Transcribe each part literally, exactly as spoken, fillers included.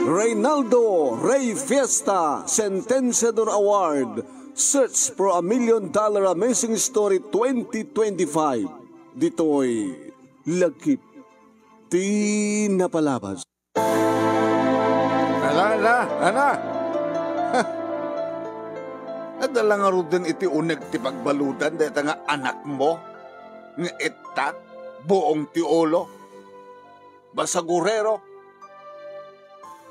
Reynaldo Rey Fiesta Sentenciador Award, Search for a Million Dollar Amazing Story twenty twenty-five. Ditoy Lagip ti Napalabas. Ala, ala, ala. Adda la ngaruden iti uneg ti pagbaludan dayta nga anakmo nga etta, buong ti ulo. Basagurero.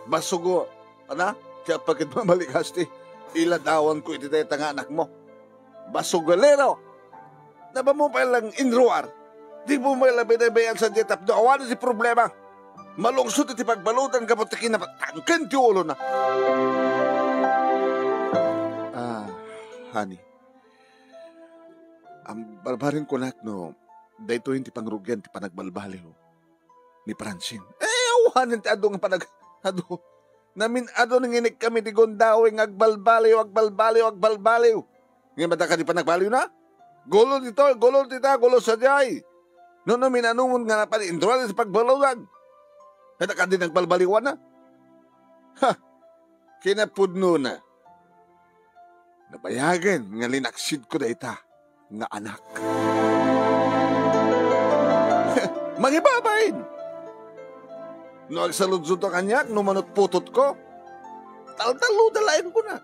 Basugo-, ana? Ti apagid mamalikas ti iladawanko iti dayta nga anakmo. Basugolero. Napa mo pay lang inruar. Di mo pay lang binabayaan sa diet tapno awan ti problema. Malungsot iti pagbaludan gapu ti kinapatangken ti ulona. Ah, honey. Am, barbareng kunak no daytoy ti pangrugian ti panagbalbaliw ni Francine. Eh, awanen ti adu nga panag-, adu. Namin-adu nga inekkami ti gundaway nga agbalbaliw, agbalbaliw, agbalbaliw. Ngem adda kadi panagbaliwna? Gulo ditoy, gulo dita, gulo sadiay. No, no, minanungon nga napan inruar ti pagbaludan. Adda kadi nagbalbaliwanna? Ha! Kinapudnona. Nabayagen nga linaksidko dayta nga anak. Mangibabain! No agsaludsodto kaniak, no manutputotko, taltalloda laeng kuna.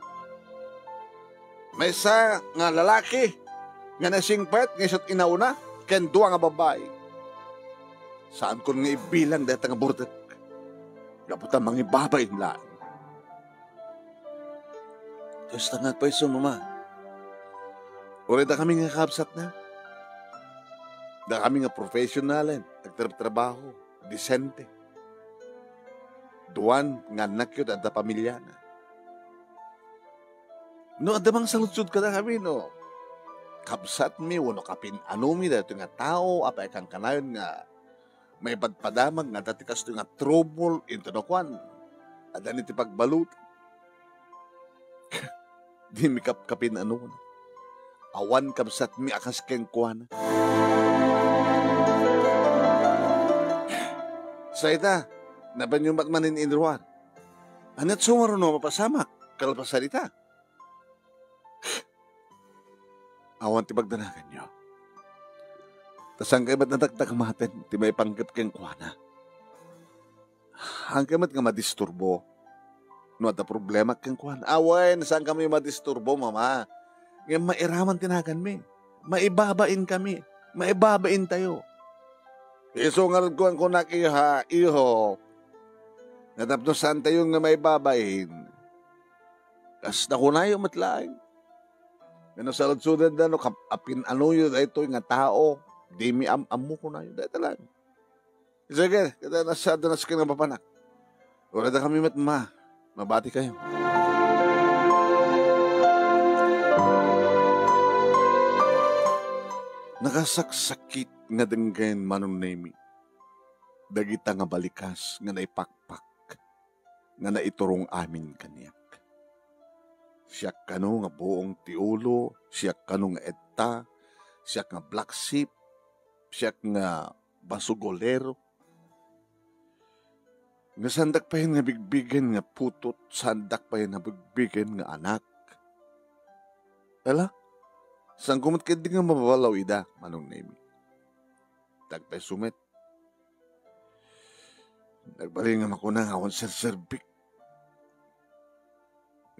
Maysa nga lalaki nga nasingpet nga isu't inawna ken dua nga babbai. Saankon nga ibilang dayta nga burdek. Gapu ta mangibabain laeng. Kasta nga payso, Mama. Uray dakami nga kabsatna. Dakami nga professionalen, agtrabtrabaho, disente. Duan nga annakyo ti adda pamiliana. No adda mangsaludsod kadakami, no kabsatmi wenno kapin-anomi daytoy nga tao a paikankanayon nga maipadpadamag nga adda ti kastoy nga trouble into no kuan, adda ni ti pagbalut. Dimi kapkapin-ano. Awan kabsatmi a kas kenkuana. Sa ita, nabanyo met manin-inruar. Aniat sumaruno mapasamak, kalpasan ita. Awan ti pagdanaganyo. Ta saan kay met nadakdak maten ti maipanggep kenkuana? Saan kay met nga madisturbo no adda problema kenkuana? Awen, saan kami madisturbo, Mama. Ngem mairaman ti naganmi. Maibabain kami. Maibabain tayo. Isu ngarud kuankunak, iha, iho, nga tapno saan tayo nga maibabain, kasta kunayo met laeng. Nga no saludsodenda no kap-, apin-anoyo daytoy nga tao, dimi am-ammo kunayo. Dayta laeng. Sige, kita na sa, na sa kinang papanak. Uray dakami met, Ma. Mabati kayo. Nakasaksakit nga denggen, Manong Nemi, dagita nga balikas nga naipakpak nga naiturong amin kaniak. Siak kano nga buong ti ulo, siak kano nga etta, siak nga black sheep, siak nga basugolero. Nga saandak payen nga bigbigen nga putot, saandak payen nga bigbigen nga anak. Ala, saanko met ketdi nga mababalaw ida, Manong Nemi. Dagpay sumet. Nagbalin nga makuna nga awan serserbik.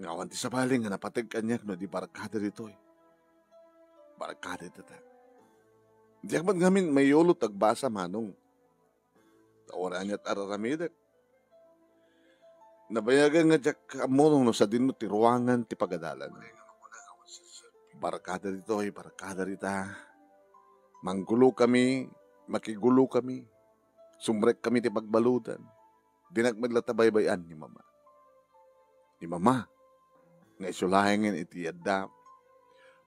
Nga awan ti sabali nga napateg kaniak no di barkada ditoy. Barkada dita. Diak met ngamin mayulo ti agbasa, Manong. Ta uray aniat a raramidek. Nabayagen nga diak ammo no sadino ti ruangan ti pagadalan. Barkada ditoy, barkada dita. Manggulokami, makigulokami. Sumrekkami ti pagbaludan. Dinak met latta baybay-an ni Mama. Ni Mama, nga isu laengen iti adda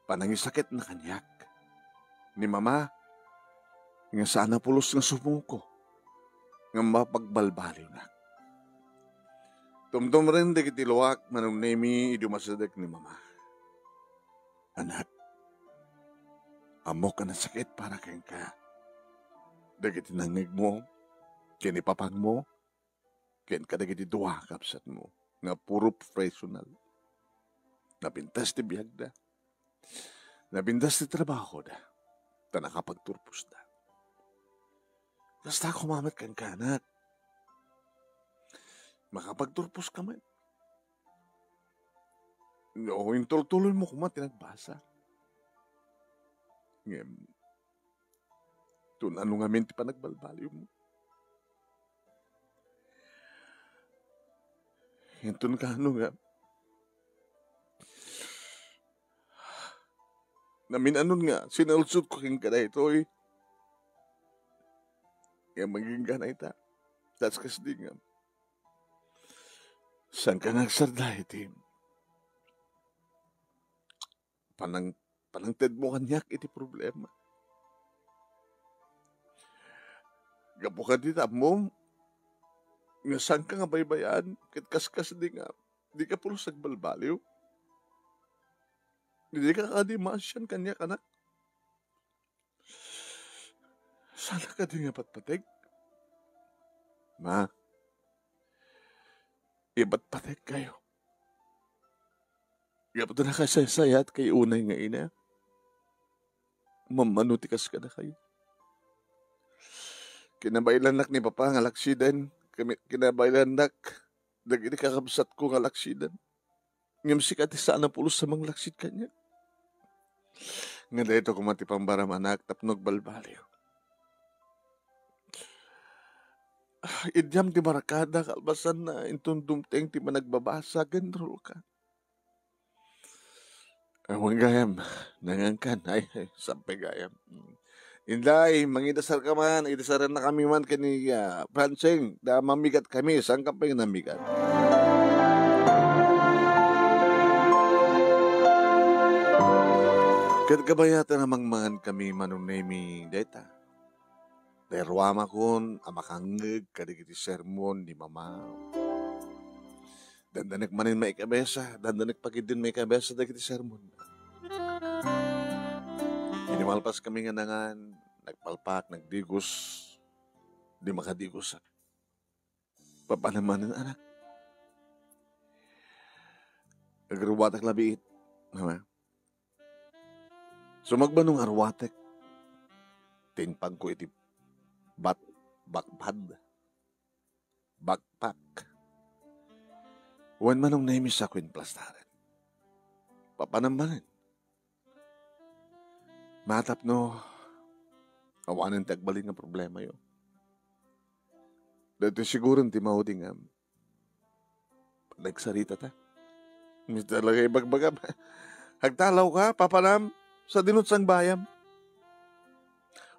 panangisakitna kaniak. Ni Mama, nga saan a pulos nga sumuko nga mapagbalbaliwnak. Tumtumreng dagiti luak, Manong Nemi, idi umasideg ni Mama. Anak, ammok a nasakit para kenka dagiti nangngegmo. ken ni papangmo, ken kadagiti dua a kabsatmo nga puro professional. Napintas ti biagda. Napintas ti trabahoda. Ta nakapagturposda. Kasta koma met kenka, anak. Makapagturposka met. No, intultuloymo koma ti nagbasa. Ngem, inton ano ngamin ti panagbalbaliwmo? Inton kaano nga namin-anon nga sinalsutko kenka daytoy. Nga magingga na ita. That's kasdi nga. Saanka nga agsarda iti panang-, panangtedmo kaniak iti problema. Gapu kadita, ammom nga saanka nga baybay-an ket kaskasdi nga dika pulos agbalbaliw. Dika kadi maasian kaniak, anak. Saanka kadi nga patpateg? Ma, ipatpategkayo. Gapu ta nakasaysayaatkayo unay nga ina. Mammano ti kas kadakayo. Kinabaelannak ni Papa nga alaksiden, kami-, kinabaelannak dagiti kakabsatko nga alaksiden. Ngem sika ti saan a pulos a manglaksid kaniak. Nga daytoy koma ti pambaramanak tapno agbalbaliw. Idiam ti barkada, kalpasanna, inton dumteng ti managbabasa, genrol ka. Awan gayam, nangankan. Ay, ay, sampay gayam. Mm. Inday, mangidasar ka man, idasarannakami man ken ni, ah, Francine, ta mamigat kami, saanka pay namigat? Ket kabayatan a mangmangan kami, Manong Nemi, dayta. Dayta ruamakon a makangngeg kadagiti sermon ni Mama. Dandanek manen maikabesa, dandanek pagiddin maikabesa dagiti sermon. Idi malpas kami nga nangan, nagpalpak, nagdigos, di makadigos. Papanam manen, anak. Agruatak labiit, Mama. Sumagmamano nga arwatek, tinpangko iti bat-, bakbad, backpack. Wen, Manong Nemi, sako in plastaren. Papanam manen. Matapno, awanen ti agbalin nga problemayo. Daytoy siguron ti maudi nga Nagsarita ta. Mista talaga ibagbagam. Agtalaw ka, papanam, sa dinut sang bayam.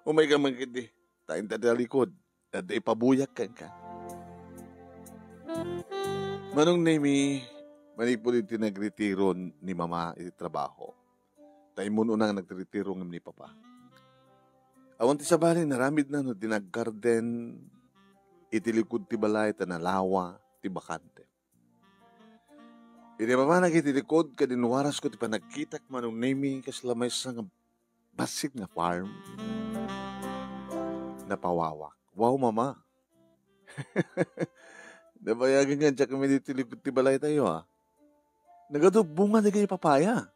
Umay ka man ketdi, ta inta talikod, adda ipabuyak kenka. Manong Nemi, manipud iti nagretiro ni Mama iti trabaho, ta immun-una nga nagretiro ngem ni Papa. Awan ti sabali, naramidna no di naggarden iti likod ti balay ta nalawa ti bakante. Idi mapanak iti likod, ket inwarasko ti panagkitak, Manong Nemi, kasla maysa nga bassit nga farm. Napawawak. Wow, Mama! Nabayagen nga diak kami ditoy likod ti balaytayo, a. Nagadu bunga dagiti papaya.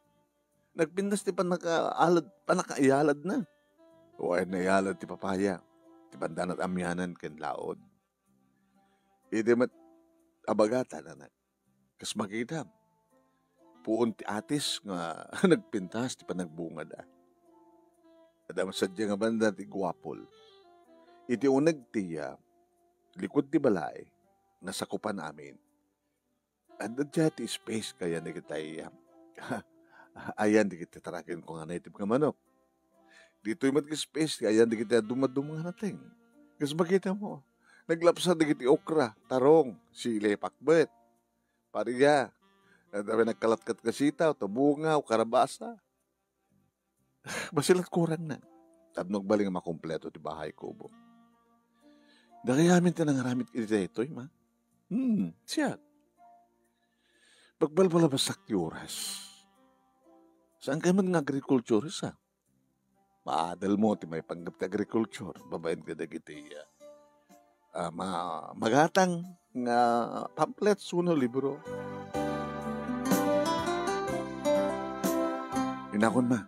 Nagpintas ti pannakaalad-, pannakaialadna. Wen, naialad ti papaya. Ti pandanat amianan ken laod. Idi met abagatan, anak. Kas makitam, puon ti atis nga nagpintas ti panagbungada. Adda met sadiay nga banda ti guapol. Iti uneg ti, ah, likod ti balay, nasakupan amin. Adda diay ti space kayan dagiti, ah, ayan dagiti taraken ko nga native nga manok. Ditoy met nga space, ayan dagiti adum-adum nga nateng. Kas makitamo, naglapsat dagiti okra, tarong, sili, pakbet. Paria, adda met nagkalatkat nga sitaw, ta bunga, o karabasa. Basi lat kurangna. Tapno agbalin nga makompleto ti bahay kubo. Dagay amin ti nangaramid iti daytoy, Ma. Hmm, siak. Pagbalbalabastak ti oras. Saan kayo man nga agriculturist, a? Maadal mo ti maipanggep ti agriculture, babaen kadagiti, ah, ah, ma-, magatang nga pamphlets wenno libro. Inakon, ma,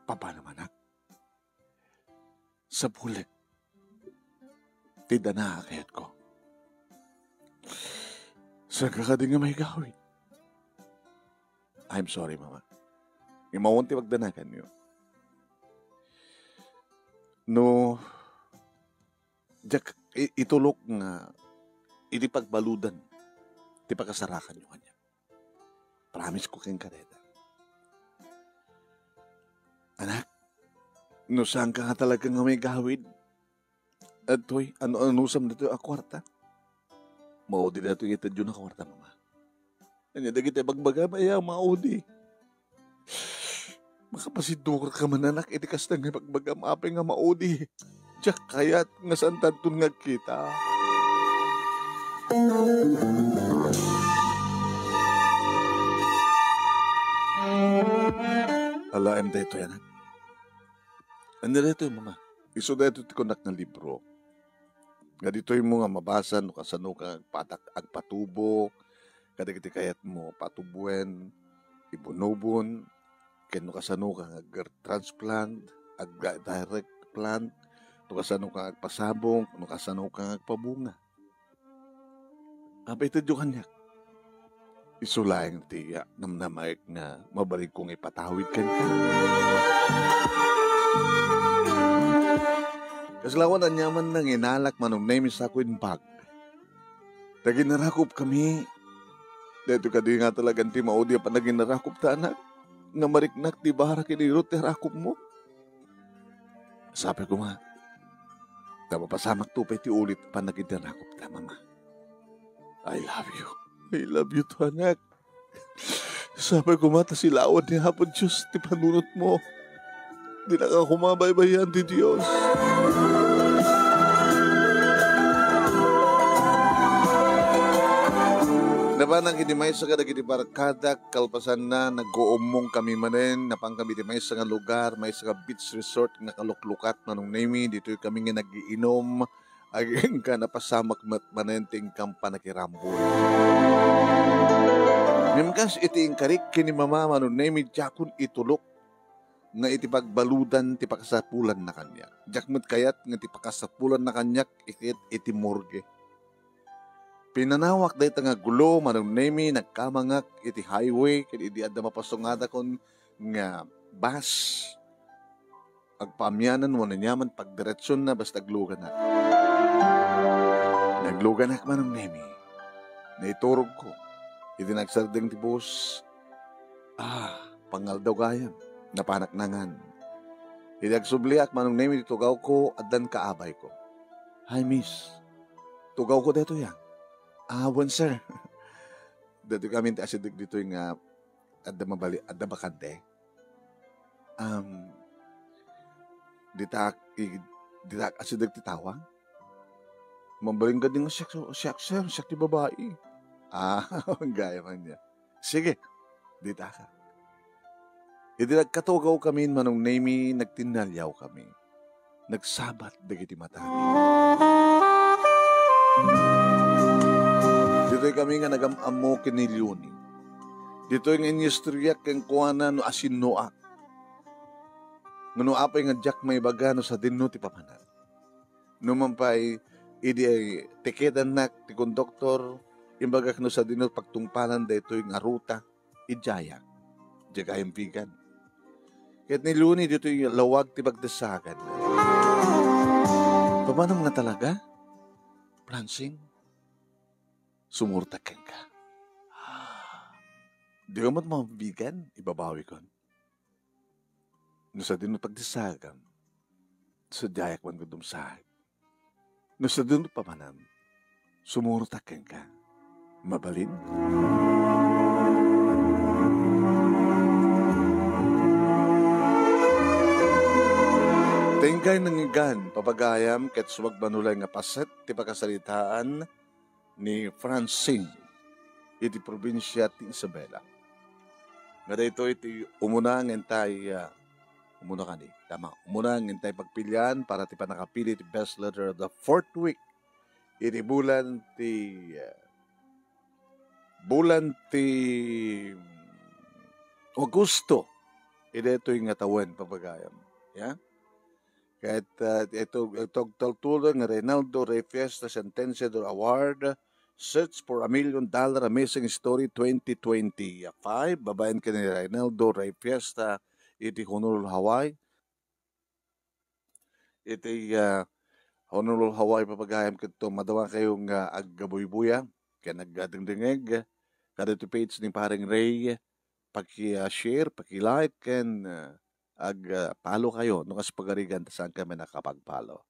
"Papano manak? Sapulek ti dana a kayatko. Saan ka kadi nga maigawid?" "I'm sorry, Mama. Immawon ti pagdanaganyo. No, diak i-, itulok nga iti pagbaludan ti pakasarakanyo kaniak. Promise ko kenka dayta. Anak, no saan ka nga talaga nga maigawid, adtoy, ano-anusam ditoy a kuarta? Maudi daytoy itedyo a kuarta, Mama. Ania dagiti bagbagam aya a maudi? Makapasidngekan man, anak, iti kasta nga bagbagam apay nga maudi. Diak kayat nga saantanton nga agkita." Alaem daytoy, anak. Ania daytoy, Mama? Isu daytoy ti kunak nga libro. Nga ditoymo nga mabasa no kasano ka agpatak-, agpatubo kadagiti kayatmo patubuen, ibunubon, ken no kasano ka nga ag-, transplant, ag-, direct plant, no kasano ka agpasabong, no kasano ka agpabunga. Apay itedyo kaniak? Isu laeng ti namnamaek nga mabalinko nga ipatawid kenka. Kasla awan aniaman nga inalak, Manong Nemi, sa ako imbag. Ta ginarakupkami, daytoy kadi nga talagan ti maudi a panaginarakupta, anak, nga mariknak ti bara ken irut ti arakupmo. Sapay koma, ta mapasamakto pay ti ulit a panaginarakupta, Mama. I love you. I love you too, anak. Sapay koma ta silawan ni Apo Dios ti panunotmo. Dinaka koma baybay-an ti Dios. Napanak iti maysa kadagiti barkadak, kalpasanna, nagguummongkami manen, napankami iti maysa nga lugar, maysa nga beach resort nga kaluklukat, Manong Nemi, ditoy kami nga nagiinom, agingga napasamak met manen ti inkam panakirambol. Ngem kas iti inkarik ken ni Mama, Manong Nemi, diakon itulok nga iti pagbaludan ti pakasapulanna kaniak. Diak met kayat nga iti pakasapulanna kaniak iket iti morgue. Pinanawak dayta nga gulo, Manong Nemi, nagkamangak iti highway ken idi adda mapasungadakon nga bus, agpaamianan wenno aniaman pagdireksionna basta agluganak. Nagluganak, Manong Nemi. Naiturogko. Idi nagsardeng ti bus, ah, pangaldaw gayam. Napanak nangan. Idi agsubliak, Manong Nemi, ti tugawko, addan kaabayko. "Hi, miss. Tugawko daytoy, ah." "Ah, wen, sir." Daytoy kami ti asideg ditoy nga adda mabali-, adda bakante. Um, dita ak-, i-, dita ak asideg ti tawag? Mabalin kadi nga siak, siak, sir, siak ti babai. Ah, gayam ania. Sige, dita ka. Idi nagkatugawkami, Manong Nemi, nagtinnaliawkami. Nagsabat dagiti matami. Ditoy kami nga nagam-ammo ken ni Leonie. Ditoy nga inyistoriak kenkuana no asinnoak. Ngano apay nga diak maibaga no sadinno ti papanan. Numan pay, idi ay tikedannak ti konduktor, imbagak no sadino pagtungpalan daytoy nga ruta, idiayak. Diak gayam bigan. Ket ni Leonie ditoy lawag ti pagdessagan. Papanam nga talaga? Francine, sumurtak kenka. Di ka met mabigan, ibabawikon. No sadino pagdessagam, sadiayak man gudum saag. No sadino pamanam, sumurtak kenka. Mabalin? Tengkay nangigan, papagayam, ket sumagmano laeng nga paset ti pakasaritaan ni Francine iti probinsia ti Isabela. Nga daytoy ti umuna nga intay, ah, Umuna kadi. Tama. Umuna, ngintay pagpilian para ti pannakapili ti best letter of the fourth week. Iti bulan ti, ah, bulan ti Agosto. Iti daytoy nga tawen, papagayam. Ya? Ket, ah, ito, ito, agtultuloy nga Reynaldo Rey Fiesta Sentenciador Award, Search for a Million Dollar Amazing Story twenty twenty-five, babaen ken ni Reynaldo Rey Fiesta iti Honolulu, Hawaii. Iti, ah, Honolulu, Hawaii, papagayam ket madama kayo nga agbuybuya ken agdengdengngeg kadagiti page ni Paring Rey. Paki, ah, share, paki-like, ken, ah, ag, ah, follow kayo. No kas pagarigan ta saan kami nakapag-follow.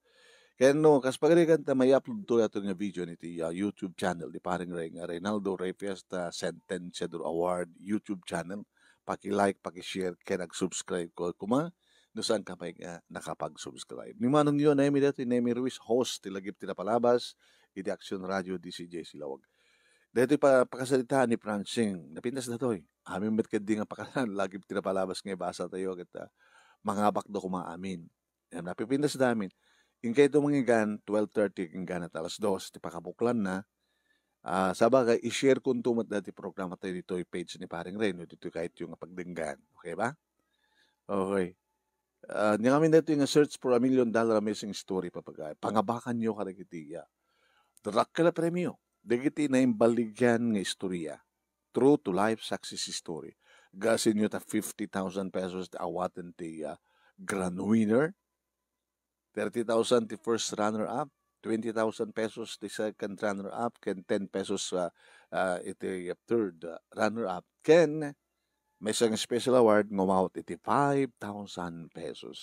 Ken no kas pagarigan ta may upload to ato nga video iti, ah, YouTube channel ni Paring Rey nga Reynaldo Rey Fiesta Sentenciador Award YouTube channel. Paki-like, paki-share, ken ag-subscribe ko kuma no saan ka pay nga nakapag-subscribe. Ni Manong Yo, Nemi dati, Nemi Ruiz, host ti Lagip ti Napalabas, iti Action Radio, D C J Silawag. Dati pa, pakasalitaan ni Francine, napintas datoy. Amin met kaddi nga pakalan, Lagip ti Napalabas nga ibasa tayo, ket, ah, mangabak do kuma amin. Yan, napipintas da amin. Inkay ito mangigan, twelve thirty, inggan at alas dos, ti pakabuklan na. Ah, sabagay, i-share ko nto met dati programa tayo ditoy page ni Paring Rey, no, ditoy kahit yung pagdenggan. Okay ba? Okay. Ah, nia ngamin daytoy nga Search for a Million Dollar Amazing Story, papagay. Pangabakan yo kadagiti, ah, dakkel a premio. Dagiti naimbaligyan nga istorya. True to life success story. Gasin yo ta fifty thousand pesos ti awaten ti, ah, grand winner. Thirty thousand ti first runner-up. Twenty thousand pesos ti second runner-up. Ken ten pesos, ah, ah, iti third, ah, runner-up. Ken, maysa nga special award nga umawat iti five thousand pesos.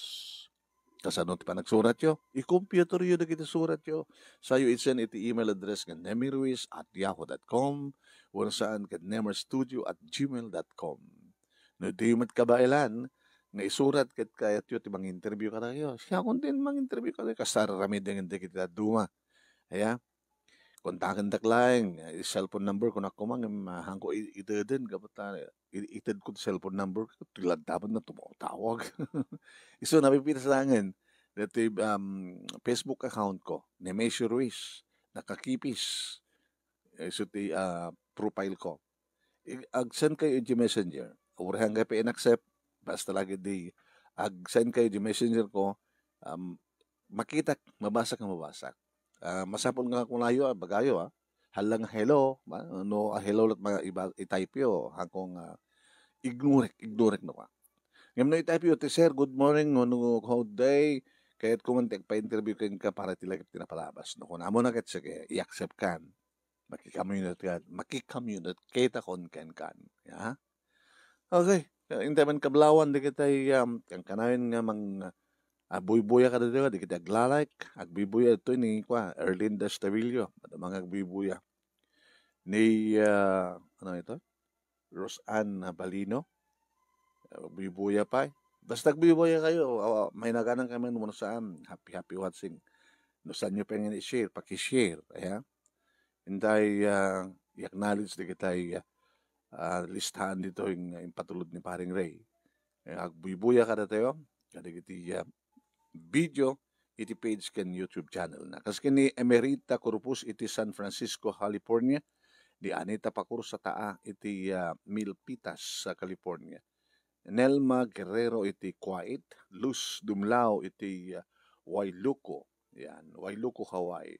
Kasano ti panagsuratyo? I-computer yo dagiti suratyo. Sayo i-send iti email address nga nemiruiz at yahoo dot com, wenno saan ket nemerstudio at gmail dot com. No diyo met kabaelan nga isurat ket kayatyo ti manginterview kadakayo, siakon din manginterview kadakayo. Kasta aramiden dagiti dadduma. Aya? Kontakendak laeng, eh, cellphone number ko, nak-, kumang, em, ah, hangko i-, iteden, gapu ta, i-, ited ko ti cellphone number ko, ti lantaban na tumatawag. Isu, napipintas laengen, dati, um, Facebook account ko, Nemesio Ruiz, nakakipis. Isu ti, ah, profile ko. I-, ag-send kayo iti messenger. Uray hanggang pa in-accept, basta lagi di, ag-send kayo iti messenger ko, um, makitak, mabasak nga mabasak. Ah, masapul nga kunayo, ah, bagayo, ah. Hala nga hello, ba? No, ah, hello lat mga iba, i-type yo, hangko nga ignorek, ignorek no ka. Ngem no i-type yo, ti, "Sir, good morning, no, no, how day?" Kayat ko man ti agpa-interview kenka para ti Lagip ti Napalabas. No, kun amo na ket, sige, i-accept kan. Makikamunikate, makikamunikate kenkan. Ya? Okay. Intay man kablawan, dagiti, um, kankanayon nga mang, ah, buybuya kadatayo, dagiti agla-like, agbuybuya ditoy ni, kua, Erlinda Estavillo, madama nga agbuybuya. Ni, ah, ano ito? Roseanne Balino. Agbuybuya pay. Basta agbuybuya kayo, ah, may naganan kami no saan. Happy, happy watching. No saan nyo pengen i-share, paki-share, aya? Intay, ah, i-acknowledge dagitay, ah, listahan ditoy nga impatulod ni Paring Rey. Eh, agbuybuya kadatayo, kadagiti, ah, video iti page ken YouTube channel na. Kas ken ni Emerita Corpus iti San Francisco, California, ni Anita Pacursa Taa iti, ah, Milpitas, sa California. Nelma Guerrero iti Kuwait, Luz Dumlao iti, ah, Wailuku, yan, Wailuku, Hawaii.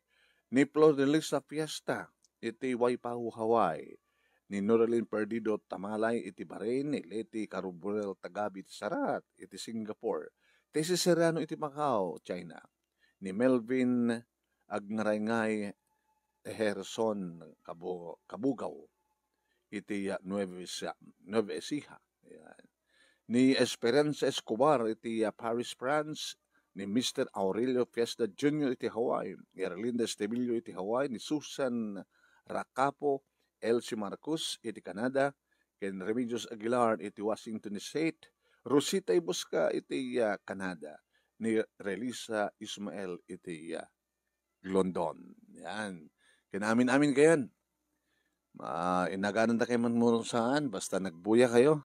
Ni Flor de Lisa Fiesta iti Waipahu, Hawaii. Ni Noralyn Perdido Tamalay iti Bahrain, ni Leti Caruburel Tagabi iti Sarat iti Singapore. Tessie Serrano iti Macau, China. Ni Melvin Agngarayngay Ejerson Kabu-, Kabugaw iti, ah, Nueva Ecija, Nueva Ecija. Yan. Ni Esperanza Escobar iti, ah, Paris, France, ni Mister Aurelio Fiesta Junior iti Hawaii, ni Erlinda Estebillo iti Hawaii, ni Susan Racapo, Elsie Marcos iti Canada, ken Remedios Aguilar iti Washington State, Rosita Ibusca iti, ah, Canada, ni Relisa Ismael iti, ah, London. Yan. Ken amin-amin kayan. Ah, inagananta kayo man mo saan, basta nagbuya kayo.